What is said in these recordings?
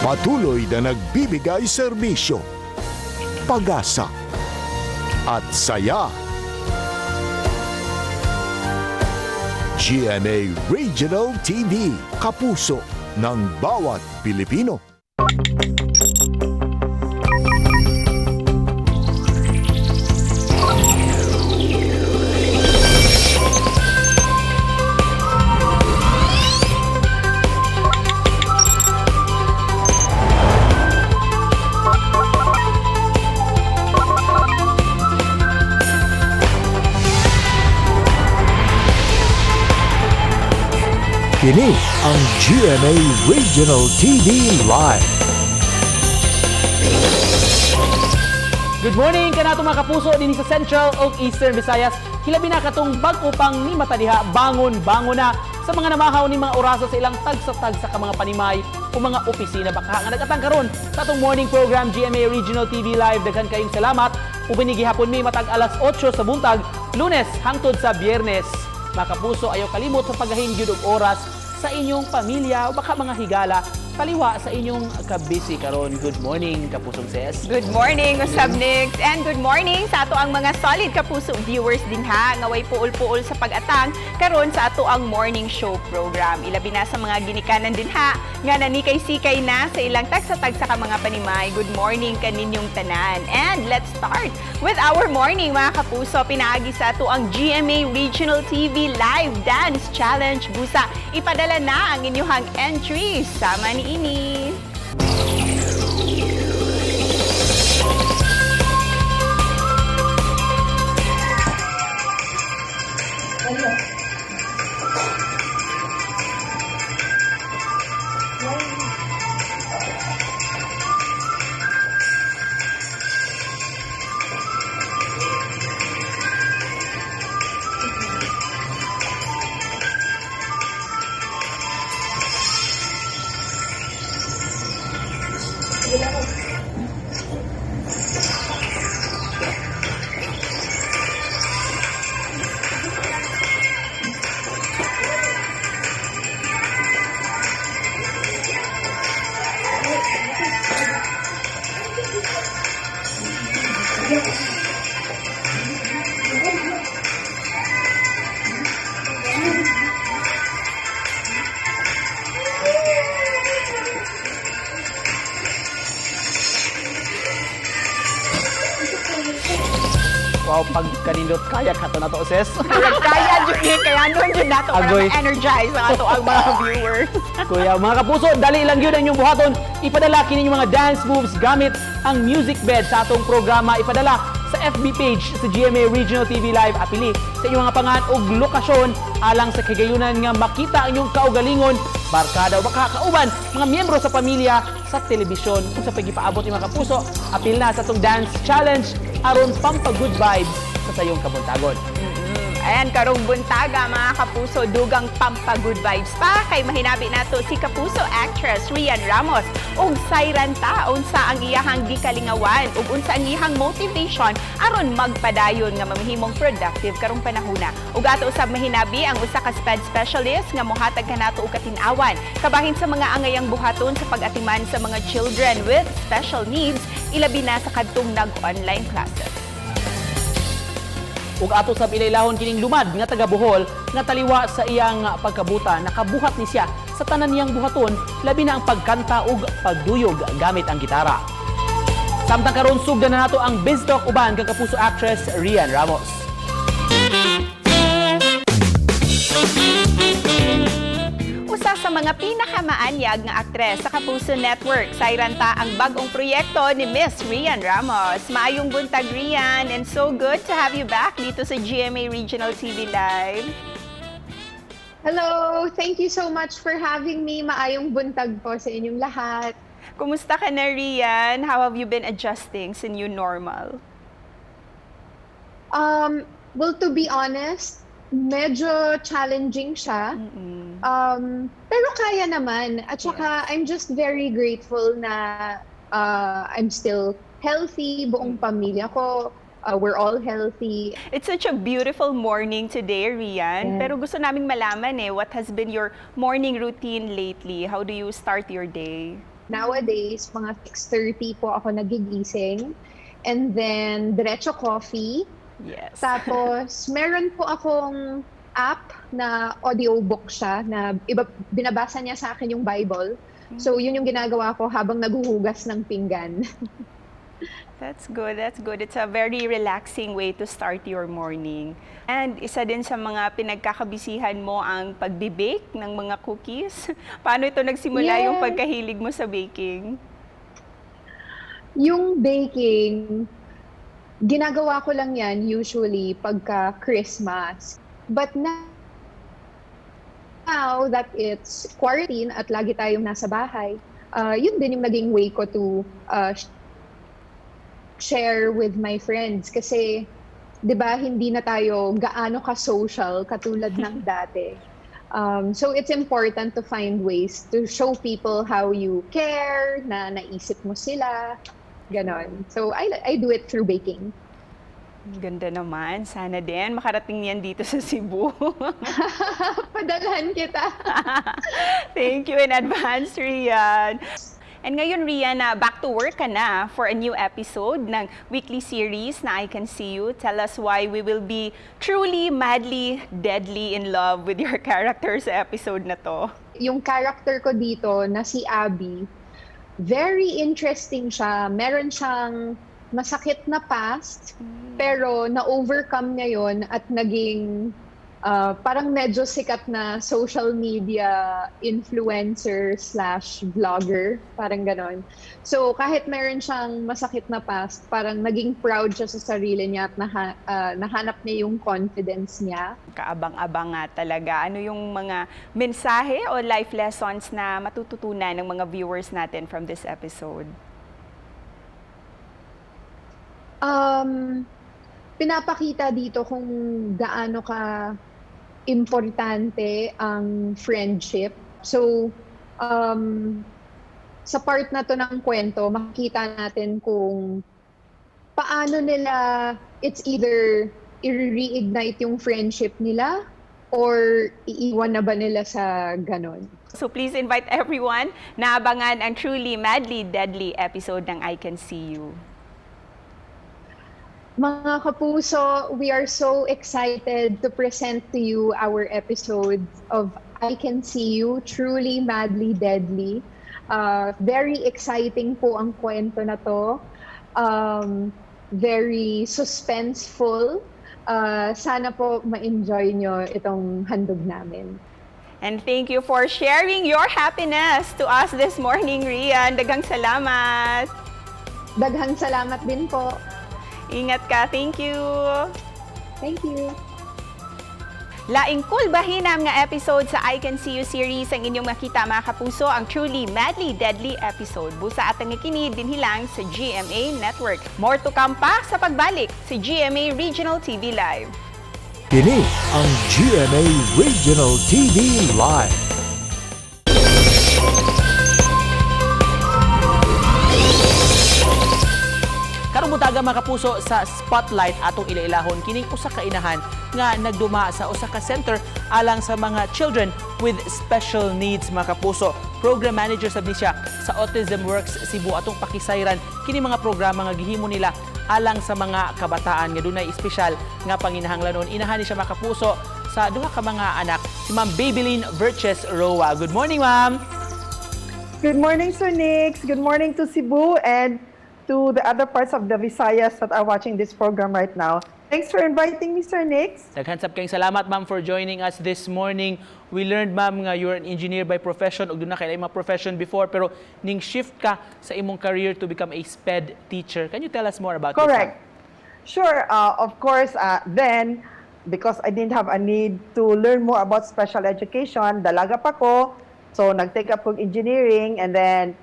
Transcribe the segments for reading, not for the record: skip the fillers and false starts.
Patuloy na nagbibigay serbisyo, pag-asa at saya. GMA Regional TV, kapuso ng bawat Pilipino. Kini ang GMA Regional TV Live. Good morning kanato, mga kapuso dinhi sa Central ug Eastern Visayas. Hilabi na katong bag-o pang ni mata diha, bangon-bangon na sa mga namahaw ni mga orasa sa ilang tagsa-tagsa ka mga panimay o mga opisina baka nga nagatang karon sa atong morning program, GMA Regional TV Live. Daghan kayong salamat. Uban ni gihapon mi matag alas 8 sa buntag, Lunes hangtod sa Biyernes. Mga kapuso, ayaw kalimot sa paggahin gyud og oras sa inyong pamilya o baka mga higala taliwa sa inyong kabisi karon. Good morning, kapusong Ses. Good morning, usab Nix. And good morning sa ato ang mga solid kapuso viewers din ha, nga way puol-puol sa pag-atang karon sa ato ang morning show program. Ilabi na sa mga ginikanan din ha, nga nanikay-sikay na sa ilang tagsa-tagsa ka mga panimay. Good morning kaninyong tanan. And let's start with our morning, mga kapuso. Pinaagi sa ato ang GMA Regional TV Live Dance Challenge. Busa, ipadala na ang inyong entries. Sama ni ini. Wow, pag kanindot kaya ka to na to, Ses. Murag kaya jud ni, kaya nun jud nato para Agoy. ma-energize ang ato ang mga viewers. Kuya, mga kapuso, dali lang yun ang inyong buhaton. Ipadala kini inyong mga dance moves gamit ang music bed sa atong programa. Ipadala sa FB page sa GMA Regional TV Live. Apili sa inyong mga pangan ug lokasyon alang sa kagayunan nga makita ang inyong kaugalingon, barkada o baka kauban, mga miyembro sa pamilya sa telebisyon. Kung sa pagipaabot yung mga kapuso, apil na sa atong dance challenge aron pampa good vibes sa sayong kabuntagon. Ayan, karong buntaga, mga kapuso, dugang pampa good vibes pa kay mahinabi nato si kapuso actress Rian Ramos ug sayran ta unsa ang iyahang gikalingawan ug unsa ang iyahang motivation aron magpadayon nga mamahimong productive karong panahona. Ug ato usab mahinabi ang usa ka SPED specialist nga mohatag kanato og katin-awan kabahin sa mga angayang buhaton sa pag-atiman sa mga children with special needs, ilabi na sa kadtong nag-online classes. Ug ato sa ilaylahon kining lumad nga taga Bohol nga taliwa sa iyang pagkabuta nakabuhat ni siya sa tanan niyang buhaton, labi na ang pagkanta ug pagduyog gamit ang gitara. Samtang karon, sugdan na nato ang Biz Talk uban kang kapuso actress Rian Ramos. Usa sa mga pinakamaanyag nga aktres sa Kapuso Network, sayran ta ang bag-ong proyekto ni Miss Rian Ramos. Maayong buntag, Rian, and so good to have you back dito sa GMA Regional TV Live. Hello! Thank you so much for having me. Maayong buntag po sa inyong lahat. Kumusta ka na, Rian? How have you been adjusting sa new normal? Well, to be honest, medyo challenging siya. Pero kaya naman. At saka, I'm just very grateful na I'm still healthy, buong pamilya ko. We're all healthy. It's such a beautiful morning today, Rian. Pero gusto naming malaman eh, what has been your morning routine lately? How do you start your day? Nowadays, mga 6:30 po ako nagigising. And then, diretso coffee. Tapos, meron po akong app na audiobook siya na iba, binabasa niya sa akin yung Bible. So, yun yung ginagawa ko habang naghuhugas ng pinggan. That's good, that's good. It's a very relaxing way to start your morning. And isa din sa mga pinagkakabisihan mo ang pagbe-bake ng mga cookies. Paano ito nagsimula, yung pagkahilig mo sa baking? Yung baking, ginagawa ko lang yan usually pagka Christmas. But now that it's quarantine at lagi tayong nasa bahay, yun din yung naging way ko to share with my friends. Kasi, di ba, hindi na tayo gaano ka-social katulad ng dati. So it's important to find ways to show people how you care, na naisip mo sila, ganon. So I do it through baking. Ang ganda naman. Sana din makarating yan dito sa Cebu. Padalhan kita. Thank you in advance, Rhian. And ngayon, Rhian, na back to work ka na for a new episode ng weekly series na I Can See You. Tell us why we will be truly, madly, deadly in love with your character sa episode na to. Yung character ko dito na si Abby, very interesting siya. Meron siyang masakit na past, pero na-overcome niya yon at naging parang medyo sikat na social media influencer/vlogger, parang ganon. So kahit meron siyang masakit na past, parang naging proud siya sa sarili niya at nahanap niya yung confidence niya. Kaabang-abang nga talaga. Ano yung mga mensahe o life lessons na matututunan ng mga viewers natin from this episode? Pinapakita dito kung gaano ka importante ang friendship. So, sa part na to ng kwento, makikita natin kung paano nila, it's either i-reignite yung friendship nila or iiwan na ba nila sa ganon. So please invite everyone na abangan ang Truly, Madly, Deadly episode ng I Can See You. Mga kapuso, we are so excited to present to you our episode of I Can See You, Truly, Madly, Deadly. Very exciting po ang kwento na to. Very suspenseful. Sana po ma-enjoy nyo itong handog namin. And thank you for sharing your happiness to us this morning, Rhian. Daghang salamat. Daghang salamat din po. Ingat ka. Thank you. Thank you. Laing cool bahinam nga episode sa I Can See You series ang inyong makita, mga kapuso, ang Truly Madly Deadly episode. Busa at ang kini dinhi lang sa GMA Network. More to come pa sa pagbalik sa GMA Regional TV Live. Kini ang GMA Regional TV Live. Karong buntaga, mga kapuso, sa Spotlight atong ilailahon kining usa ka inahan nga nagduma sa usa ka center alang sa mga children with special needs, mga kapuso. Program manager sab ni siya sa Autism Works Cebu. Atong pakisayran kini mga programa nga gihimo nila alang sa mga kabataan nga dunay espesyal nga panginahanglanon. Inahan ni siya, mga kapuso, sa duha ka mga anak, si Ma'am Babylene Virches Roa. Good morning, ma'am. Good morning, Sir Nix. Good morning to Cebu and to the other parts of the Visayas that are watching this program right now. Thanks for inviting me, Sir Nix. Daghan sab kayong salamat, ma'am, for joining us this morning. We learned, ma'am, nga you're an engineer by profession ug duna kay mga profession before, pero ning shift ka sa imong career to become a SPED teacher. Can you tell us more about this, ma'am? Correct. Sure. Of course, then, because I didn't have a need to learn more about special education, dalaga pa ko. So, nag-take up kong engineering and then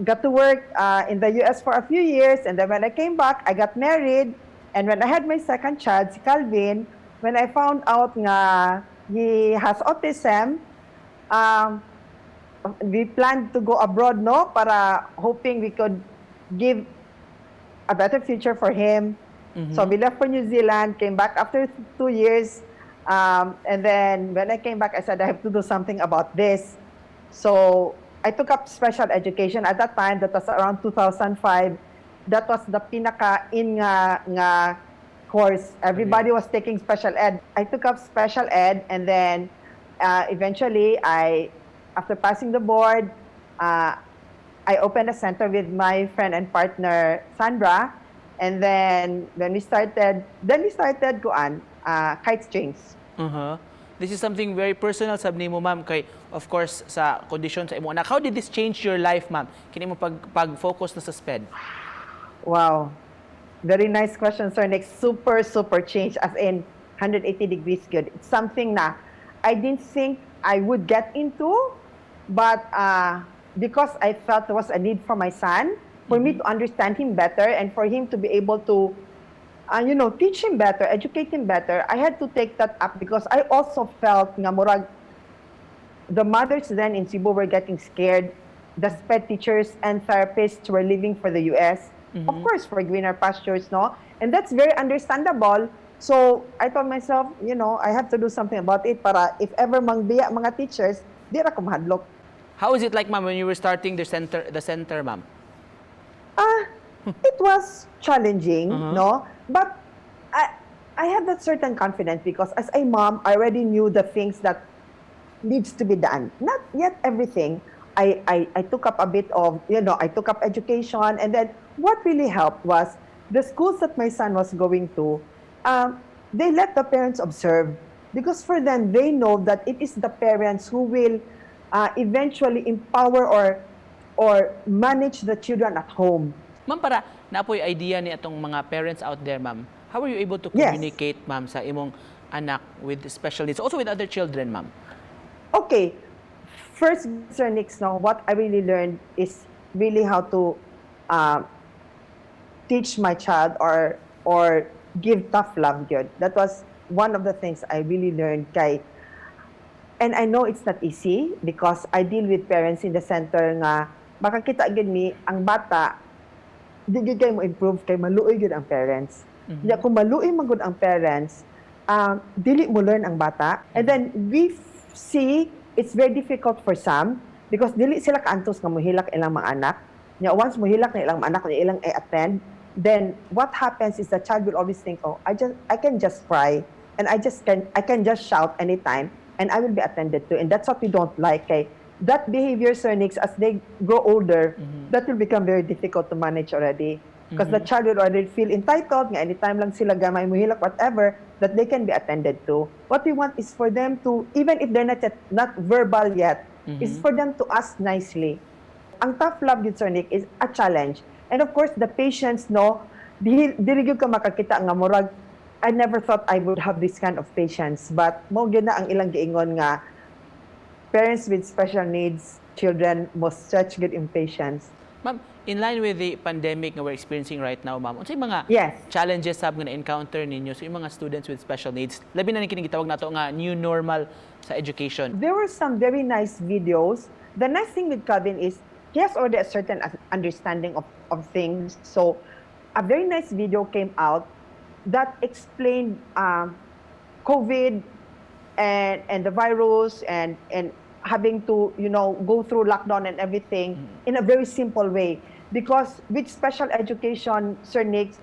got to work in the US for a few years. And then when I came back, I got married. And when I had my second child, si Calvin, when I found out nga he has autism, we planned to go abroad, no? Para hoping we could give a better future for him. So we left for New Zealand, came back after 2 years. And then when I came back, I said, "I have to do something about this." So I took up special education at that time. That was around 2005. That was the pinaka in nga course. Everybody was taking special ed. I took up special ed and then eventually I, after passing the board, I opened a center with my friend and partner Sandra. And then when we started, then we started kuan, Kite Strings. This is something very personal sab nimo, ma'am, kay of course sa kondisyon sa imong anak. How did this change your life, ma'am? Kini mo pag focus na sa SPED. Wow. Very nice question, Sir Nick. Super, super change, as in 180 degrees good. It's something na I didn't think I would get into, but because I felt there was a need for my son, for me to understand him better and for him to be able to teach him better, educate him better, I had to take that up because I also felt nga murag the mothers then in Cebu were getting scared. The SPED teachers and therapists were leaving for the US. Of course, for greener pastures, no? And that's very understandable. So I told myself, I have to do something about it para if ever mangbiya mga teachers, di ra ko mahadlok. How is it like, ma'am, when you were starting the center, ma'am? Ah, it was challenging, no? But I have that certain confidence because as a mom, I already knew the things that needs to be done. Not yet everything. I took up a bit of, I took up education. And then what really helped was the schools that my son was going to, they let the parents observe. Because for them, they know that it is the parents who will eventually empower or manage the children at home. Ma'am, para naa poy idea ni atong mga parents out there, ma'am. How were you able to communicate, ma'am, sa imong anak with special needs, also with other children, ma'am? Okay. First, Sir Nix, no, what I really learned is really how to teach my child or give tough love gyud. That was one of the things I really learned kay, and I know it's not easy because I deal with parents in the center nga makakita gyud mi ang bata di gyud kay mo improve kay maluoy gyud ang parents. Nya kung maluoy man gud ang parents, dili mo learn ang bata. And then we see it's very difficult for some because dili sila kaantos nga mohilak ilang mga anak. Nya once mohilak na ilang mga anak na ilang i-attend, then what happens is the child will always think, "Oh, I can just cry and I can just shout anytime and I will be attended to." And that's what we don't like. Kay that behavior, Sir Nix, as they grow older, that will become very difficult to manage already. Because the child will already feel entitled, nga anytime lang sila gamay mohilak, whatever, that they can be attended to. What we want is for them to, even if they're not yet, not verbal yet, is for them to ask nicely. Ang tough love gyud, Sir Nick, is a challenge. And of course, the patience, no, dili gyud ka makakita nga murag, I never thought I would have this kind of patience. But mao gyud na ang ilang giingon nga parents with special needs children must stretch good in patience. Ma'am, in line with the pandemic nga we're experiencing right now, ma'am, unsay mga challenges sab nga na-encounter ninyo sa so, mga students with special needs? Labi na ni kining gitawag nato nga new normal sa education. There were some very nice videos. The nice thing with Calvin is he has already a certain understanding of things. So a very nice video came out that explained COVID and the virus and having to go through lockdown and everything in a very simple way. Because with special education, Sir Nick,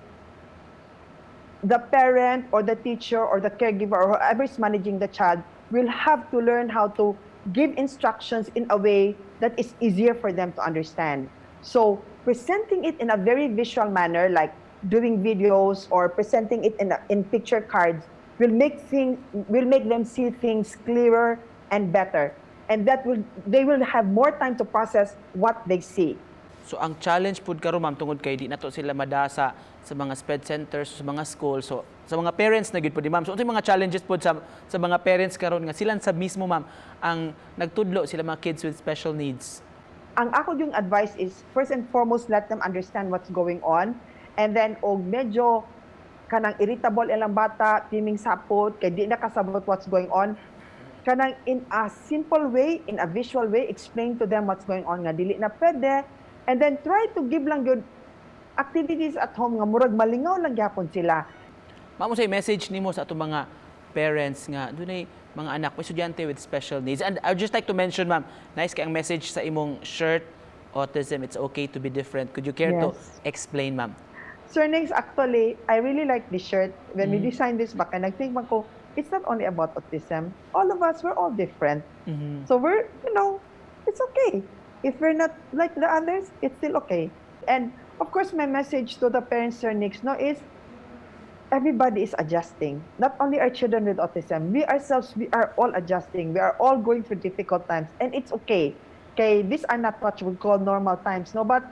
the parent or the teacher or the caregiver or whoever is managing the child will have to learn how to give instructions in a way that is easier for them to understand. So presenting it in a very visual manner, like doing videos or presenting it in picture cards, will make them see things clearer and better. And that will they will have more time to process what they see. So ang challenge pud karon, ma'am, tungod kay di nato sila madasa sa mga SPED centers, sa mga school. So sa mga parents na gyud pud di, ma'am. So unsay mga challenges pud sa mga parents karon nga sila sa mismo, ma'am, ang nagtudlo sila mga kids with special needs? Ang ako yung advice is first and foremost, let them understand what's going on, and then og medyo kanang irritable ilang bata, pirming sapot kay di na kasabot what's going on, kanang in a simple way, in a visual way, explain to them what's going on nga dili na pwede, and then try to give lang gyud activities at home nga murag malingaw lang gyapon sila. Ma'am, unsay message nimo sa atong mga parents nga dunay mga anak mo, estudyante with special needs. And I would just like to mention, ma'am, nice kay ang message sa imong shirt, "Autism, it's okay to be different." Could you care to explain, ma'am? Sir Nix, actually, I really like this shirt. When we designed this back, and I think ko, it's not only about autism. All of us, we're all different. So it's okay. If we're not like the others, it's still okay. And of course, my message to the parents, Sir Nix, no, is everybody is adjusting. Not only our children with autism, we ourselves, we are all adjusting. We are all going through difficult times, and it's okay. Okay, these are not what we call normal times, no, but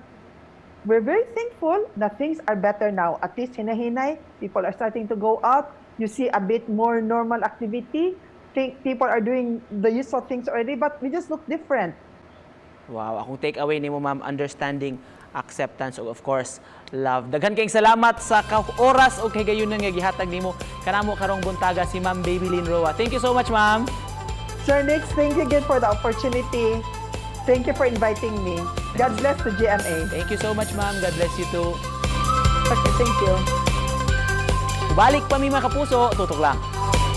we're very thankful that things are better now. At least hinahinay, people are starting to go out. You see a bit more normal activity. Think people are doing the usual things already, but we just look different. Wow, akong take away nimo, ma'am, understanding, acceptance ug of course, love. Daghan kayong salamat sa oras ug kahigayunan nga gihatag nimo kanamo karong buntaga, si Ma'am Babylene Roa. Thank you so much, ma'am. Sir Nix, thank you again for the opportunity. Thank you for inviting me. God bless the GMA. Thank you so much, ma'am. God bless you too. Okay, thank you. Balik pa mi, mga kapuso, tutok lang.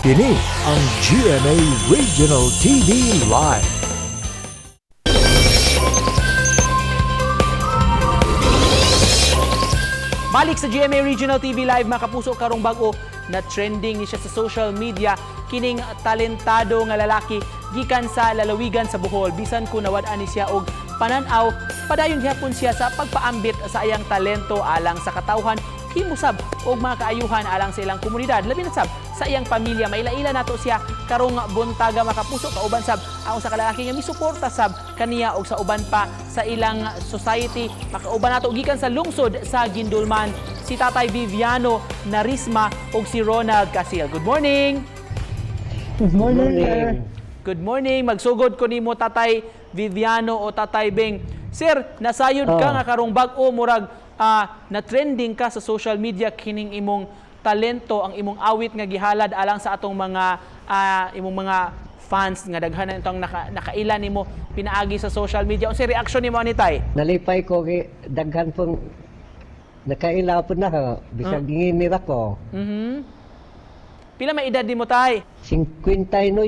Kini ang GMA Regional TV Live. Balik sa GMA Regional TV Live, mga kapuso, karong bag-o na trending ni siya sa social media kining talentado nga lalaki gikan sa lalawigan sa Bohol. Bisan kung nawad-an ni siya og panan-aw, padayon gihapon siya sa pagpaambit sa iyang talento alang sa katawhan, himo sab og mga kaayuhan alang sa ilang komunidad, labi na sab sa iyang pamilya. Maila-ila nato siya karong buntaga, mga kapuso, kauban sab ang usa ka lalaki nga misuporta sab kaniya og sa uban pa sa ilang society. Makauban nato gikan sa lungsod sa Guindulman si Tatay Viviano Narisma ug si Ronald Casil. Good morning. Good morning, sir. Good morning. Magsugod ko nimo, Tatay Viviano o Tatay Beng. Sir, nasayod ka nga karong bag-o murag na trending ka sa social media kining imong talento, ang imong awit nga gihalad alang sa atong mga imong mga fans nga daghan na itong nakaila nimo pinaagi sa social media. Unsay reaction nimo ani, tay? Nalipay ko kay daghan pong nakaila po na ho. Bisag ngimir ako. Pila may edad nimo, tay? 59.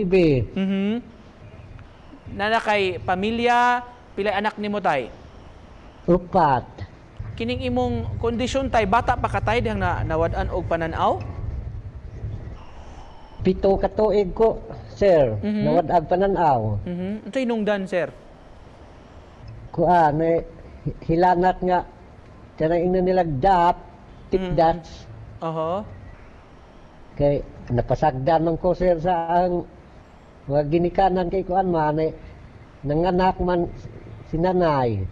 Nana kay pamilya, pila anak nimo, tay? 4. Kining imong kondisyon, tay, bata pa ka, tay, dihang na nawad-an og panan-aw? 7 ka tuig ko, sir. Nawad-ag pananaw. Unsay nungdan, sir? Kuan eh, hilanat nga kanang ingnon nila dap, tip dats. Kay napasagdan man ko, sir, sa ang mga ginikanan kay kuan man eh, nanganak man si nanay.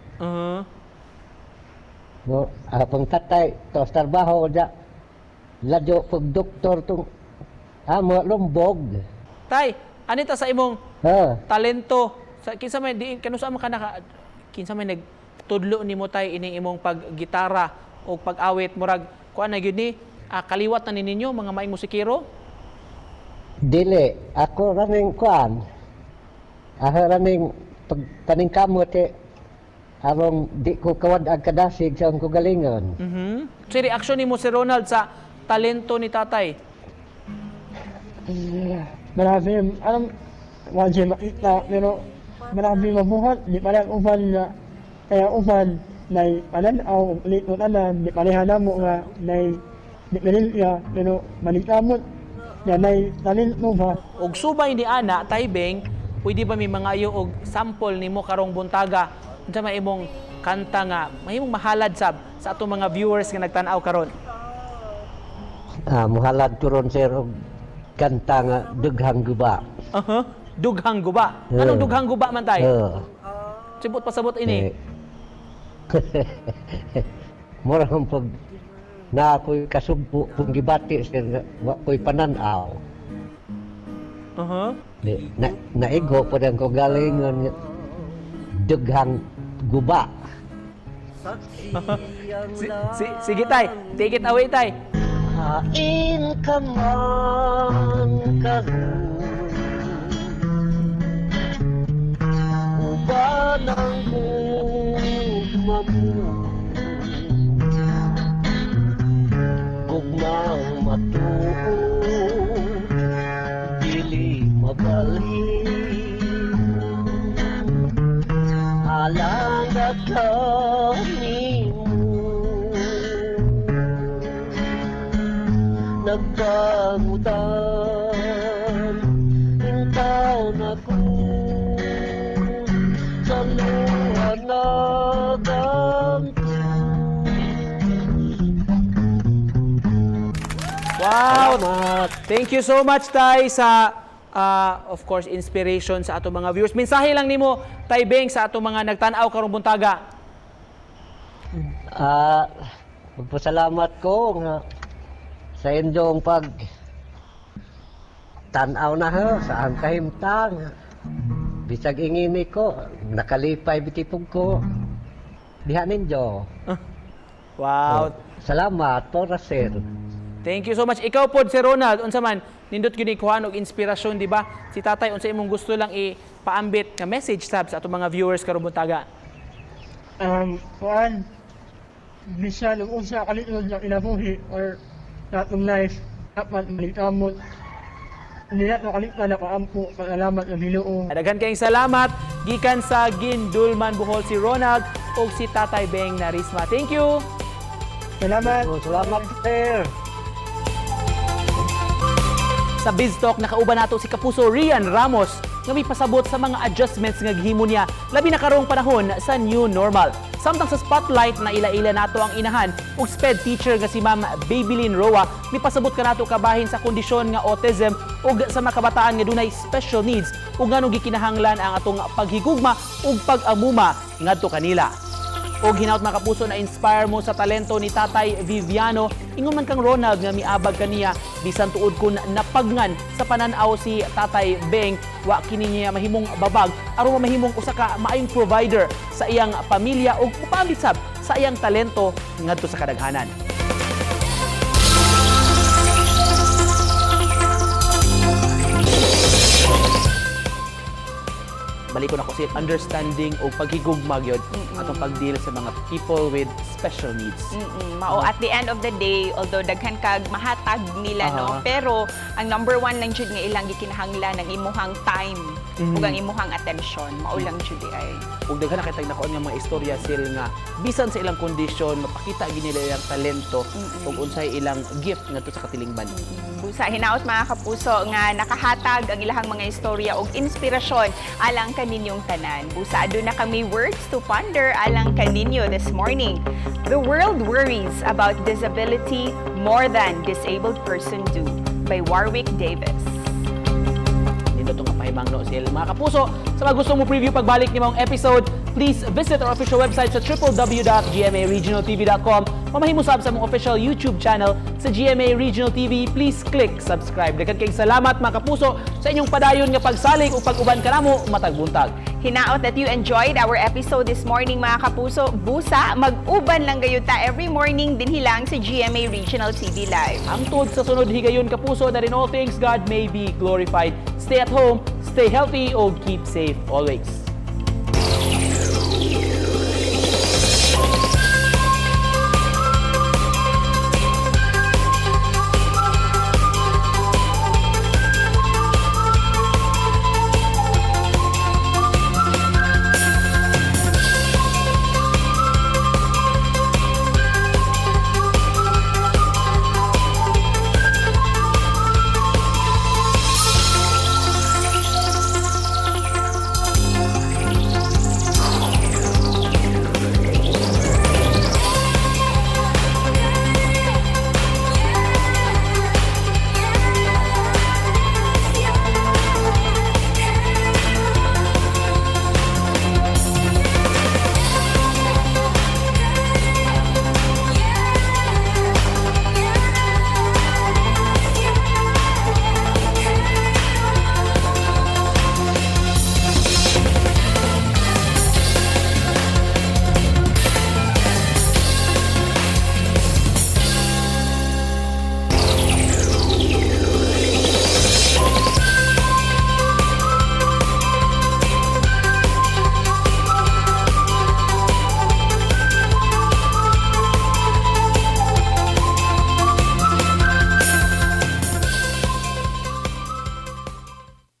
No, pang tatay, tos trabaho ja. Ladyo pag doktor tong amo lumbog. Tay, anita sa imong talento sa kinsa may di kanusa man ka naka kinsa may nagtudlo nimo, tay, ining imong paggitara o pag-awit? Murag kuan na gyud ni kaliwat na ni ninyo mga maing musikero? Dili, ako raning kuan. Ako raning pag paningkamot eh arong di ko kawad ang kadasig sa akong kagalingon. So reaksyon nimo si Ronald sa talento ni tatay? Marami, alam, wala siya makita, pero marami mabuhat, di pareha uban na, kaya uban, nay pananaw, ulit mo tanan, di pareha na mo nga, nay diferensya, pero maligtamot, na may talento ba. Og subay ni ana, Tay Beng, pwede ba may mangayo og sample nimo karong buntaga? Unsa may imong kanta nga mahimong mahalad sab sa atong mga viewers nga nagtan-aw karon? Muhalad ko ron, sir, og kanta nga "Dughang Guba." "Dughang Guba." Anong "Dughang Guba" man, tay? Sibot pasabot ini. Eh, mura kong pag na ako'y kasugpo kung gibati, sir, nga wa ko'y pananaw. Di, na, naigo po din ko galingon nga "Dughang Guba." Sige tay, take it away, tay. Hain ka man karon, uban ang gugma mo, gugmang matuod, dili mabuo. Nagpangutan Intaw na ko sa luha nagampo. Wow! Salamat. Thank you so much, Tay, sa of course, inspiration sa ato mga viewers. Mensahe lang nimo, Tay Beng, sa ato mga nagtan-aw karong buntaga. Magpasalamat ko nga sa inyong pag tanaw na ho sa ang kahimtang. Bisag ingini ko, nakalipay bitipog ko. Diha ninyo. Wow. Salamat po, Russell. Thank you so much. Ikaw pod, si Ronald, unsa man nindot gyud ikuhan og inspirasyon, di ba? Si Tatay, unsa imong gusto lang ipaambit nga message sab sa ato mga viewers karong buntaga? Kuan, bisan ug unsa kaliton sa kinabuhi or sa atong life, dapat maligtamot. Hindi na ito kalimtan na kaampo, pasalamat sa Ginoo. Daghan kayong salamat gikan sa Gindulman, Bohol, si Ronald ug si Tatay Beng Narisma. Thank you. Salamat. Oh, salamat, sir. Sa Biz Talk, nakauban nato si Kapuso Rian Ramos nga may pasabot sa mga adjustments nga gihimo niya labi na karong panahon sa new normal. Samtang sa Spotlight, na ila-ila nato ang inahan ug SPED teacher nga si Ma'am Babylin Roa, may pasabot kanato kabahin sa kondisyon nga autism ug sa mga kabataan nga dunay special needs ug nganong gikinahanglan ang atong paghigugma ug pag-amuma ngadto kanila. Og hinaut, mga kapuso, na inspire mo sa talento ni Tatay Viviano. Ingon man kang Ronald nga miabag kaniya, bisan tuod kun napagngan sa pananaw si Tatay Beng, wa kini niya mahimong babag aron mahimong usa ka maayong provider sa iyang pamilya ug mupaambit sab sa iyang talento ngadto sa kadaghanan. Balikon ako sa understanding o paghigugma gyud atong pag-deal sa mga people with special needs. Mao at the end of the day, although daghan kag mahatag nila, no, pero ang number one lang jud nga ilang gikinahanglan ang imuhang time ug ang imuhang attention. Mao lang jud di ay. Ug daghan na kitag nakuan nga mga istorya sil nga bisan sa ilang kondisyon mapakita gyud nila ilang talento ug unsay ilang gift ngadto sa katilingban. Busa hinaot, mga kapuso, nga nakahatag ang ilahang mga istorya og inspirasyon alang kaninyong tanan. Busa aduna kami words to ponder alang kaninyo this morning. "The world worries about disability more than disabled person do," by Warwick Davis. Nindot nga pahimangno sil. Mga kapuso, sa mga gusto mo preview pagbalik ni maong episode, please visit our official website sa www.gmaregionaltv.com. Mamahimo sab sa among official YouTube channel sa GMA Regional TV. Please click subscribe. Daghan kayong salamat, mga kapuso, sa inyong padayon nga pagsalig ug pag-uban kanamo matag buntag. Hinaot that you enjoyed our episode this morning, mga kapuso. Busa, mag-uban lang gayud ta every morning dinhi lang sa GMA Regional TV Live. Hangtod sa sunod higayon, kapuso, that in all things God may be glorified. Stay at home, stay healthy, o keep safe always.